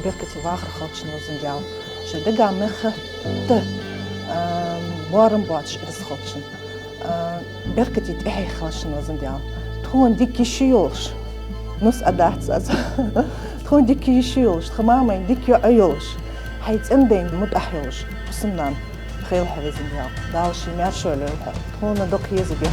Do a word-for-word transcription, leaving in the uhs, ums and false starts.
Беркате вахар хилда шун, везан Даьла. Шоай дега мел хетта, а, боарам боацаш ираз хилда шун. А, беркате тӀехье хилда шун, везан Даьла. Тхона дика йиша йолаш. Нус а дац аз. Тхона дика йиша йолаш, тха мамайна дика йоӀ йолаш. Хьай цӀен-даьна мутӀахь йолаш. Хьусамнана хийла хьо, везан Даьла. Дала ший маьршал лойла хьо. Тхона дукха езаргья.